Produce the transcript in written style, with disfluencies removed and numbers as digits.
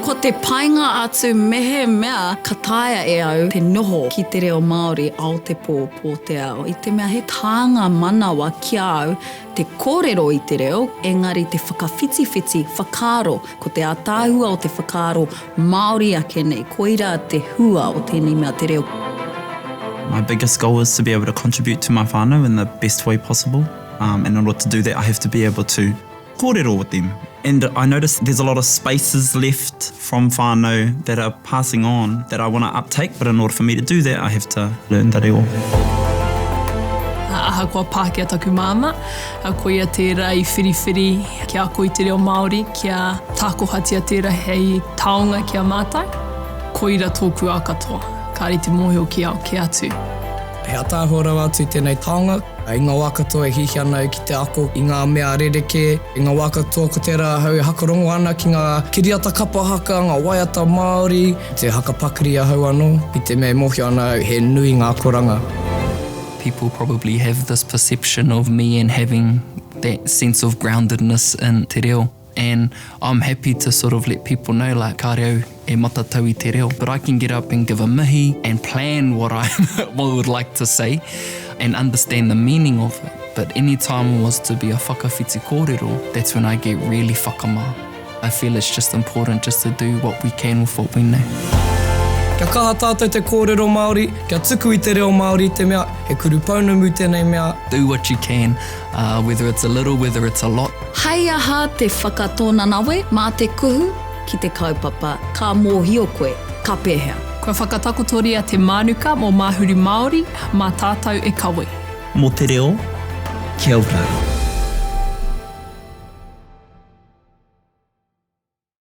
Ko te painga atu mehemea ka taea e au te noho ki te reo Māori ao te pō, pō te ao, i te mea he tānga manawa ki a au te kōrero i te reo, engari te whakawhitiwhiti whakaaro, ko te ātaahua o te whakaaro Māori ake nei, koirā te hua o tēnei mea te reo. My biggest goal is to be able to contribute to my whānau in the best way possible, and in order to do that I have to be able to kōrero with them. And I notice there's a lot of spaces left from whānau that are passing on that I want to uptake, but in order for me to do that I have to learn the reo. Ahakoa Pākehā taku māmā, koia tērā i whiriwhiri kia ako i te reo Māori, kia tākohatia tērā hei taonga ki a mātou. Koira tōku ao katoa, kāre te mōhio ki ao kē atu. He ataahua rawa atu tēnei taonga. I ngā wā katoa e hiahia ana au ki te ako i ngā mea rerekē. I ngā wā katoa ko tērā ahau e hakarongo ana ki ngā kiriata kapa haka, ngā waiata Māori, te haka pakari ahau anō, i te mea e mōhio ana au he nui ngā akoranga. People probably have this perception of me and having that sense of groundedness in te reo. And I'm happy to sort of let people know like kāre au e matatau i te reo but I can get up and give a mihi and plan what I what would like to say and understand the meaning of it but any time it was to be a whakawhiti kōrero that's when I get really whakamā. I feel it's just important just to do what we can with what we know. Kia kaha tātou te kōrero Māori, kia tuku i te reo Māori te mea, he kuru pounamu tēnei mea. Do what you can, uh, whether it's a little, whether it's a lot. Hei aha te whakatōnanawe mā te kuhu ki te kaupapa ka mōhio koe ka pēhea. Kua whakatakotoria te mānuka mō Māhuru Māori, mā tātou e kawe. Mō te reo, kia ora.